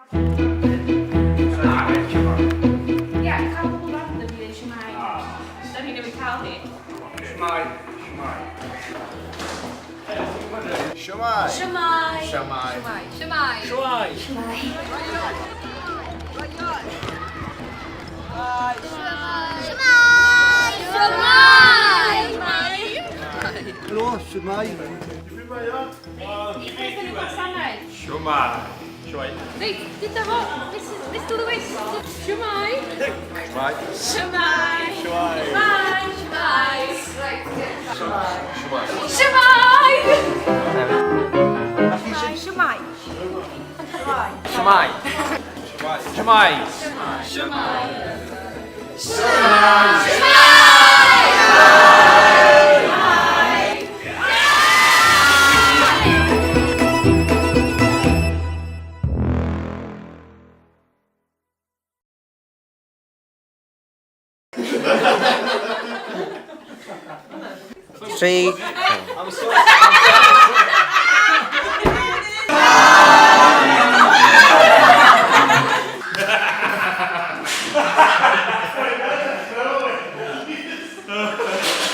Ie, cael pobl random i ddweud shwmae. Da ni newydd cael hi. Shwmae. Shwmae. Shwmae. Shwmae. Shwmae. Shwmae. Shwmae. Shwmae. Shwmae. Helo, shwmae? I beth yn y gwasanaeth? Shwmae. Shwmae. Reit, dyda fo, Mr Lewis. Shwmae. Shwmae. Shwmae. Shwmae. Shwmae. Shwmae. Shwmae. Shwmae. Shwmae. Shwmae. Shwmae. Shwmae. Tri. I'm sorry.